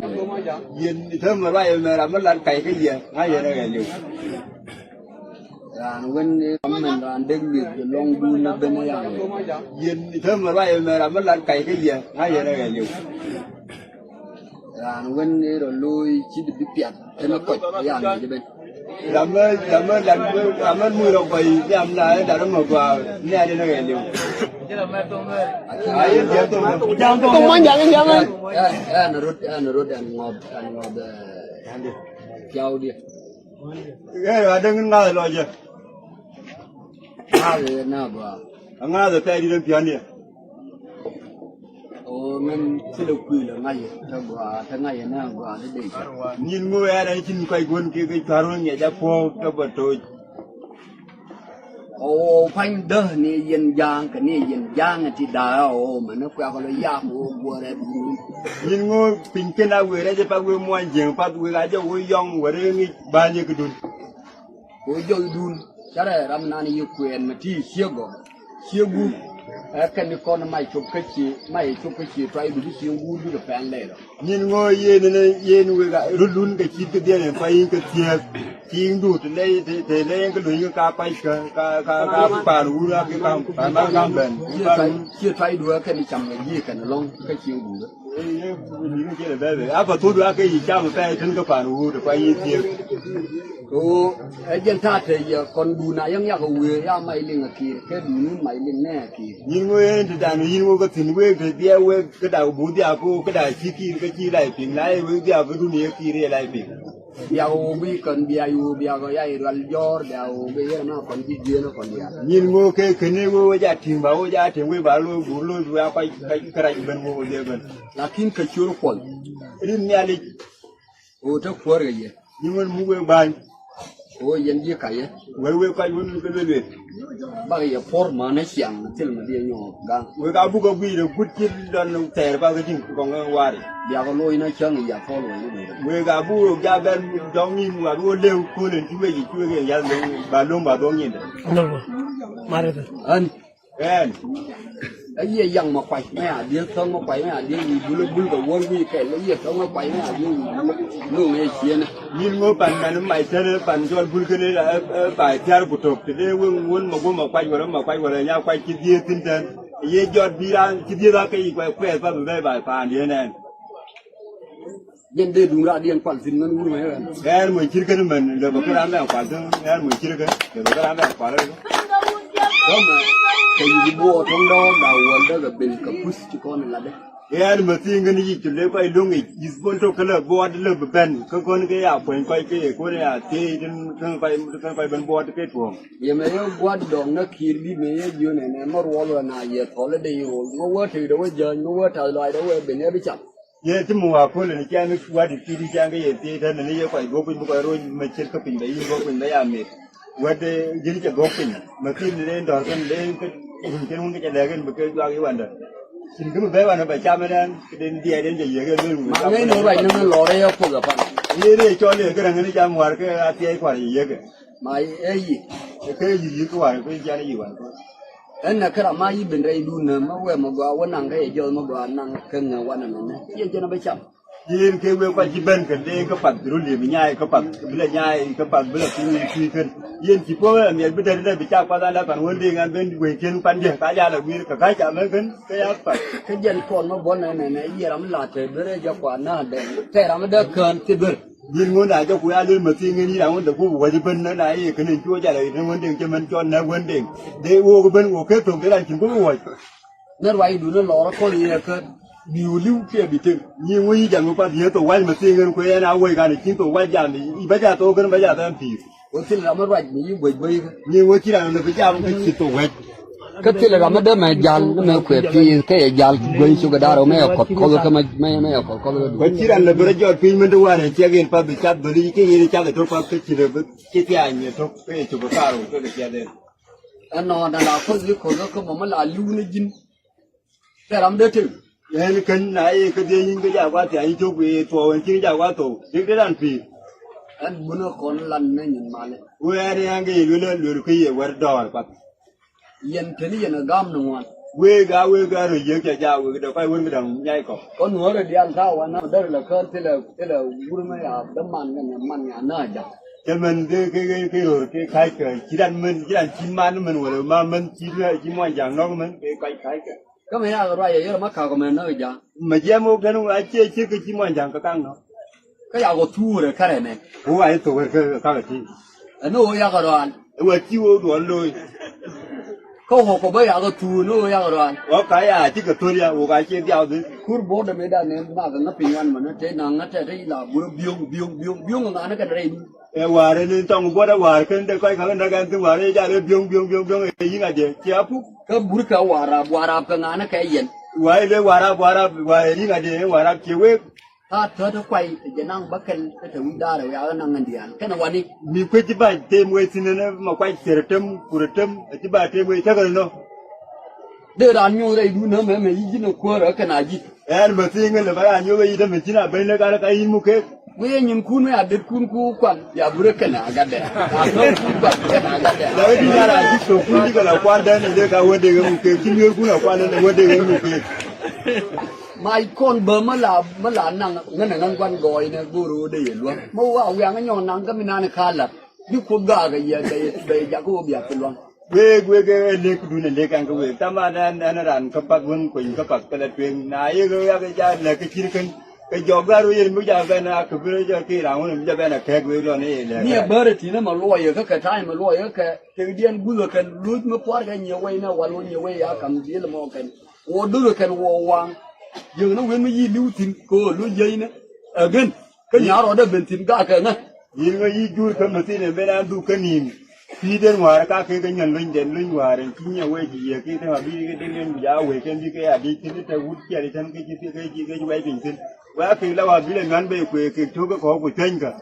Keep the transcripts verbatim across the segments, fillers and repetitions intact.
Yɛn i̱ täämɛ ruac ɛmɛ ram mi lat kac kä yɛ ŋa̱c yɛn ɛ ɣɛl yɛ. Raan wen i̱ ram mɛn raan dek mi̱eth jɛ lɔŋ duun ni ben i̱ ram. Yɛn i̱ täämɛ ruac ɛmɛ ram mi lat kac kä yɛ ŋa̱c yɛn ɛ ɣɛl yɛ. Raan wen i̱ rɔ lo̱o̱c ci di bi piath ɛn ɛ kɔc i̱ ram yɛ jɛ ben. Ram mi, ram mi lat, ram mi muc rɔ gɔy nhiam na ɛ dat ɛmɛ gɔaa nhiam yɛn ɛ ɣɛl yɛ. Thok muɔ̱nyja̱ŋ in jam ɛn. Ɛn rot, ɛn rot ɛn ŋɔth, ɛn ŋɔth, eh, piawdiɛ. Ɣɛɛ adäŋ in ŋa̱th lɔcɛ. Ŋa̱th ɛ na gɔaa. Aŋa̱th ɛ pɛy dit in piɔ̱ndiɛ. O min thilɛ kui̱ lɛ ŋa̱c ɛ te gɔaa, te ŋa̱c ɛ na gɔaa te dee. Nyin ŋo̱o̱ ɛn ɛn cin kɔc guɔ̱n kɛ kɛ cua̱r wä ŋiɛc a puɔ̱ɔ̱k te bä toc. Ɣöö pa̱ny däh ni yɛn ja̱a̱ŋ kɛ ni yɛn ja̱a̱ŋ ti da̱a̱ ɣöö mɛn ni kuɛ̈k lɔ yak ɣöö guɔ̱rɛ duun. Nyin ŋo̱o̱ piny kɛn a wëë rɛc path wëë muɔ̱ɔ̱ny jiäŋ path wëë a jɛ ɣöö yɔ̱ŋ wä rëë ŋi̱c ba̱nyɛ kɛ duun. Ɣöö jɔl duun cärɛ ram nan yi kuɛɛn mɛ ti ciek gɔ̱ ciek guur. Ɛ kɛn ni kɔn mac cop kä cie mac cop kä cie tuay duun ci guur duun pɛn lɛy rɔ. Nyin ŋo̱o̱ yen ni yen wek a rut lun kɛ cit kɛ dhiɛn in pay in kɛ thiääk. Tiiŋdu te ley te ley in kɛ luny kɛ ka pac kä ka ka ka paan wur a kɛ kam paan ba kam bɛn. Cie tuay duɛ kɛn cam kɛ ji̱ kɛn lɔŋ kä cieŋ duɛ. A pa thut a kɛ yi cam pɛy tin kɛ paan wur te pay in thiääk. Ko ɛ jɛn ta̱a̱ te yɛ kɔn duun a yɛŋ yak a wee ya mac liŋ a kiir kɛ duun in mac liŋ nɛ a kiir. Nyin ŋo̱o̱ yen te dan yin ŋo̱o̱ kɛ thi̱n wek te biɛ wek kɛ dak bu dhiak ko kɛ dak ci kiir kɛ ci lay piŋ na yɛ wek dhiak kɛ dun yɛ kiir yɛ lay piŋ. Biak ɣöö bi kän biak ɣöö biak ɣöö ya irual jɔ̱ɔ̱r biak ɣöö bi yɛn a kɔn ji̱ jieen a kɔn diaal. Nyin ŋo̱o̱ kɛ keni ɣöö wä ja ti̱ŋ ba wä ja ti̱ŋ wee ba lo̱o̱ guur lo̱o̱ wee a kɔc kɔc kärac ben ɣöö wä dhie ben. Lakin kɛ ciöör kuɔl. Rin nhialic. Ɣöö te kuäär kɛ yɛ. Nyin ŋo̱o̱ muk wee ba̱ny. Ɣöö yɛn ji̱ kac yɛ. Wee wee kɔc wee mi kɛ luel luel. Bak yɛ puɔ̱r mänä ciaŋ thil mi diɛ nyɔɔk gaŋ. Wek a buk a gui̱i̱r a gut ci dɔn thɛɛr pa kä ji̱n kɔŋ kä wari. Biak a loc na cäŋ i̱ ya puɔl wä i̱ wek. Wek a buk wek ja bɛn jɔŋ ni̱n wa bi wä lëë ko̱n in ci wec i̱ ci wek in yath loŋ ba loŋ ba dhuɔ̱ŋ nyin dɛ. Nɔmɔ. Marɛ kɛ. Ɛn. Ɛn. Ɛ yiëë yaŋ mɛ kuac mɛ a dhieth thäŋ mɛ kuac mɛ a dhieth wi̱i̱ bul ɛ bul kɛ wuɔ̱r wi̱i̱ kɛl ɛ yiëë thäŋ mɛ kuac mɛ a dhieth wi̱i̱ bul. Loŋ ɛ cieenä. Nyin ŋö pan mɛn mac tɛn pan jɔl bul kɛn ɛ, ɛ, ɛ, ba thiar ku tok. Te dee weŋ wun mɛ guɔ mɛ kuac wala mɛ kuac wala nya kuac ci dhieeth thin tɛn. Ye jɔt bi raan ci dhieeth a kɛ yi kuɛth pa bi bɛy ba paandiɛn ɛn. Jɛn dee duŋ raandiɛn kual thin ŋän wur mɛ ɣän. Ɛn mɔ cir kɛn mɛn lɛ bɛ kɛ raan bɛ kual thin ɛn mɔ cir kɛn lɛ bɛ kɛ raan bɛ kual thin. Tɔmɛ kɛ yi buɔ tɔŋ dɔɔ ba wuɔl dɛ kɛ ben kɛ puth ci kɔn latdɛ. Ɛn mɛ thi̱i̱ŋ kɛn yic ti lɛ kɔc lo̱ŋ ic yi̱th bol tok kä lɛ buɔt lɛ bɛ ben kä kɔn kɛ ya puɔ̱ny kɔc kɛ yɛ kɔn ya thiec tin kɛn kɔc kɛn kɔc ben buɔt kɛ tuɔ̱ɔ̱ŋ. Yɛ mɛ yɛ gua̱t dɔŋ nä ki̱i̱r di̱t mɛ yɛ jiön ɛn ɛn mɛ ruɔl wɛ na yɛ thɔl ɛ dee i̱ rol ŋä wä tekdɛ wä jäny ŋä wä tath lɔacdɛ wä ben yɛ bi cam. Yɛ ti mi wa kol ni cɛn wat ti ti cɛn ke yɛ ti tɛn ni yɛ kɔc duɔk piny bi kɔc roc mɛ cir kä piny bɛ yin duɔk piny bɛ ya met. Wɛt ji̱n cɛ duɔk piny mɛ kin ni den dɔr kɛn den kä run kɛn wun kɛ cɛ lɛk in bi kɛ juak yi wandɛ. Cin kä mi bɛ wandɛ bɛ cam in ɛn kɛ den diɛɛt in cɛ yiëk in luny. Ma ŋäc ni ruac ni mi lɔr yɛ puɔth ɛ pan. Yɛ ri cɔl yɛ kɛ rɛŋ ni cam war kɛ a thiɛc kuar yɛ yiëk. Ma ɛ yi. Ɛ kɛ yi yi kuar kɛ cɛn yi war kɛ. Ɛn nɛ kɛ ram ma yi ben rɛy duun nɛ ma wɛ ma gɔaa wä naŋ kɛ yɛ jɔth ma gɔaa naŋ kɛ ŋɛ wanɛ mɛ nɛ. Yɛ jɛn a bɛ cam. Yin kɛ wee kɔc ci ben kɛ dee kä path ru liep nyaay kä path bi lɛ nyaay kä path bi lɛ kui̱ kui̱ kän. Yin ci puɔ̱k ɛ miɛt bi dee dee bi cak path a lɛ pan wä dee ŋan ben wee kien pan diɛ ka jal a wi̱i̱r kɛ ka cam ɛ kän kɛ ya path. Kä jɛn kɔn ma buɔn nɛ nɛ nɛ yiɛr am la te bi rɛ jɛ kua na dee tɛ ram dee kään ti ber. Yin ŋun a jɛ ku ya lel ma thiŋ in yin a ŋun dee ku bi wäc ben na na ye kän in cuɔ jal a yin ŋun dee cɛ mɛn cɔn nɛ wän dee dee wok ben wok kɛ thok dee ran cin ku bi wäc. Ni ruacdun ni lɔɔr kɔn yɛ kä biu li̱w kiɛ bi tëk. Nyi ŋuc yi jam mi kuath yee thok wac mi thiŋ ɣän kuɛ ɛn a wec kan i̱ cin thok wac jam i̱ bä ca thok kän bä ca thɛm pi̱i̱r. Wä thil ram mi ruac mi yi guec guec kä. Nyi ŋuc ci ran lɛ bi jam kä ci thok wac. Kä thil ram mi dee mɛ jal ni mɛ kuɛ pi̱i̱r kä yɛ jal guec cukɛ da̱r mɛ yɛ kɔth kɔth kä mɛ mɛ yɛ kɔth kɔth kä. Wä ci ran lɛ bi rɔ jɔt piny min ti war yɛ ciɛk in path bi cath dholi kä yɛn i̱ cath i̱ tok path kä ci lɛ bi ci thiaany i̱ tok kä yɛ cop i̱ kaar wä kä kɛ ciɛth in. Ɛnɔ na la koth i̱ koth kä mɔmɔ la li̱w ni ji̱n. Tɛ ram dee tëk. Ɛn kän na i̱ kä dhiec nyin kä jak wa thiac i̱ cop i̱ thuɔɔk ɛn cin jak wa thou. Dik dee dan pi̱i̱. Ɛn bunä kɔn lan nä nyin malɛ. Wee ɛn ɛn kɛ yɛ luelä luel kä yɛ wɛr dɔɔr path. Yɛn teni yɛn ɛ gam ni ŋuan. Wek a wek a rɔ yiëk ca ja wek dee kɔc wen kɛ däŋ nyai kɔ. Kɔ nuɔ̱ɔ̱rɛ diaal ta̱a̱ wanä därɛ lɛ kär thilɛ thilɛ wur mɛ ya däman kɛ nɛ man ya nä ja̱ŋ. Cɛ mɛn kɛ kɛ kɛ kɛ röör kɛ ka̱ckɛ ci ran mɛn ci ran ci man mɛn wala ma mɛn ci ci muɔ̱ny ja̱ŋ nɔk mɛn kɛ ka̱c ka̱ckɛ. Kä mɛ yakɛ ruac yɛ yɛr ma ka̱k mɛ nä ja̱ŋ. Mɛ jiɛm wok tɛn wa ciɛ ciek kɛ ci muɔ̱ny ja̱ŋ kɛ ka̱ŋ nɔk. Kä yakɔ thuurɛ kärɛ nɛ. Wok a ci thok wɛr kɛ ka̱k ti. Ɛn wok yakɔ rual. Ɛ wa ci wok duɔl lo̱c. Kä wok kɔ bä yakɔ thuur ni wok yakɔ rual. Wok ka ya ci kɛ thor ya wok a ciɛ dhiaw dhi. Kur bo̱o̱dɛ mi dan ni makɛ ŋä piny wan mɛ ni te naŋ ŋä tɛ te la burä biöŋ biöŋ biöŋ biöŋ ŋa ni kɛ rɛy ni. Ɛ wa̱a̱r ni tɔŋ buɔt ɛ wa̱a̱r kɛn dee kɔc ka̱n näk ɛn thi̱n wa̱a̱r ɛ jal ɛ biöŋ biöŋ biöŋ biöŋ ɛ yi̱ŋ a jɛ ciɛ a puk. Kä burkä Warap, Warap kɛ ŋa̱n kɛ yɛn. Wa̱a̱ ilɛ Warap, Warap wa̱a̱ ɛ yi̱ŋ a jɛ Warap ciɛ wek. Ta̱a̱ täät kuay ɛ jɛ naŋ bä kɛl kä te wi̱c da̱a̱r ɛ wiakä naŋ ŋän diaal kɛn ɛ wani. Mi kuec ci ba tem wee thi̱n ɛn ɛ ma kuac cɛr ɛ tem kur ɛ tem ɛ ci ba tem wee cäkɛ nɔ. Dee raan nyuɔth rɛy duun nä mɛmɛ yic ji̱n ɛ kuäärä kɛn a ji̱. Ɛn bä thi̱i̱ŋ lɛ bä raan nyuɔth rɛy yic tämɛ cin a beny lɛ gal ka yi̱n muk kek. Wee nyinkun wee a detkun ku kuan ya burä kɛn a gatdɛ. A thɔɔkun kuan kɛn a gatdɛ. La wee di̱t a raan ji̱ thokun ji̱ kɛ la kuan dɛn ilɛ ka wä dee ɣä muk kek ci miöörkun a kuan dɛn wä dee ɣä muk kek. Ma kɔn bä mä la mä la naŋ ŋän ɛ ŋän guan gɔɔy nɛ go̱o̱r wä dee yɛ luäŋ mä wa wiaŋ nyɔk naŋ kä mi nan ɛ ka la̱t. Bi Kuoth gaakɛ yɛ bɛ bɛ jakä wä bia pi luaŋ. Wek wek ɛ lek dun ɛ lek ɛn kɛ wek taman ɛn ɛn ran kä pak wen kueny kä pak kɛ lɛ tueŋ na yek ɛ yak ɛ ja lɛk kä cir kɛn kɛ jɔk gar wek yɛn mi ja bɛn a kɛ bi rɛ jɔ ki ran wen mi ja bɛn a kɛk wek lɔn ɛ lɛk. Ni ɛ bärɛ tinä ma luɔyɛ kä kɛ ta̱a̱ ma luɔyɛ kä kɛ tekdiɛn guthɛ kɛn luc mi puar kɛ nyiɛ wec nɛ wal wä nyiɛ wec ya kam diel mɔ kɛn wä dul kɛn wä waŋ. Yek ni wen mi yi liw thin kɛ wä luc yec nɛ ɛ gɛn. Kä nya̱a̱ rɔɔdɛ ben thi̱n gakɛ ŋä. Yi̱n ŋä yi̱ juur kä mäthi̱n ɛn ben an dhuk kä ni̱i̱m. Pi̱i̱t ɛn wa̱a̱r ka kek kä nyɛn luny dɛn luny wa̱a̱r ɛn ci nyɛ wee ji̱ yiëë ki te ma bi kɛ dee luny bi ja̱a̱ wee kɛn bi kɛ ya di̱c thi̱n te wut ciɛl itän kä ci kɛ ci kɛ ci wɛy piny thi̱n. Wee a kek la wa̱a̱ bi lɛ ŋuan ben kuëë kek to̱k kä kɔɔk ku cuɛ̱nykɛ.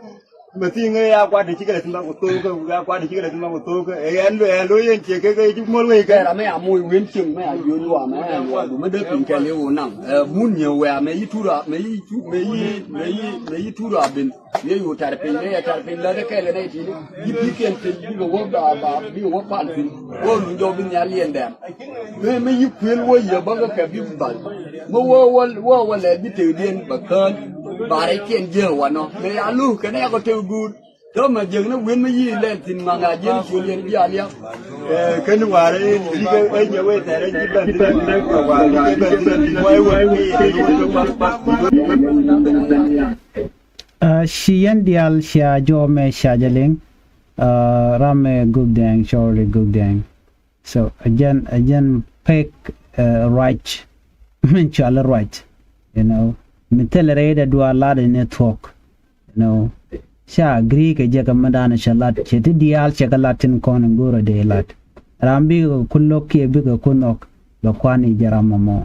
Mäthi̱n ŋä ya kuat ti cikɛ lɛ thi̱n ma ku tho̱o̱kä ya kuat ti cikɛ lɛ thi̱n ma ku tho̱o̱kä ɛ ɛn lo ɛn lo yɛn ciɛ kek kɛ ci muɔl wee kɛ. Kɛ ram mɛ ya moc wen cieŋ mɛ ya jiö luaam ɛ ɛn luaam du mɛ dee piny kɛn liw naŋ. Ɛ mun nyɛ wɛa mɛ yi tur a mɛ yi tur mɛ yi mɛ yi mɛ yi tur a bin. Yee yu tar piny, yee tar piny lät kɛɛl kɛ nɛy ti̱n. Ji̱ pi̱i̱kiɛn thi̱n bikɛ wä ba ba bikɛ wä pal thi̱n. Wä luny jɔk bi nhial yɛn dɛm. Mëë mëë yi kuël wä yɛ bä kä kɛ bi bal. Mëë wä wä wä wä lɛl bi tekdiɛn bä kään. Ba rɛckiɛn jiääk wanɔ mëë ya luk kɛn yakɔ tek guur. Täämɛ jiäkni wen mi yi lɛl thi̱n ŋa̱ŋ a jiɛn ciöl yɛn ji̱ a liak. Ɛ, kɛn wa̱a̱ rɛy ji̱ kɛ ɛ nyɛ wee thɛɛr ɛ ji̱ bɛn thi̱n ɛ wa̱a̱ ji̱ kɛ bɛn thi̱n ɛ ji̱ wee wee wee. Ɛ, ci yɛn diaal cia jɔɔmɛ cia jɛ liŋ. Ɛ, ram ɛ Guk Dɛŋ, cɔɔri Guk Dɛŋ. So ɛ jɛn ɛ jɛn pek, ɛ, ruac. Min cual ruac, you know, mi thilɛ rɛydɛ dual lat in ɛ thuɔ̱k. You know, ca agree kɛ jɛ kɛ mi danɛ cɛ lat cɛ ti diaal cɛ kɛ lat tin kɔn in go̱rɛ dee lat. Ram bikɛ ku lo̱k kiɛ bikɛ ku nhɔk bɛ kuan i̱ jɛ ram mɔmɔ.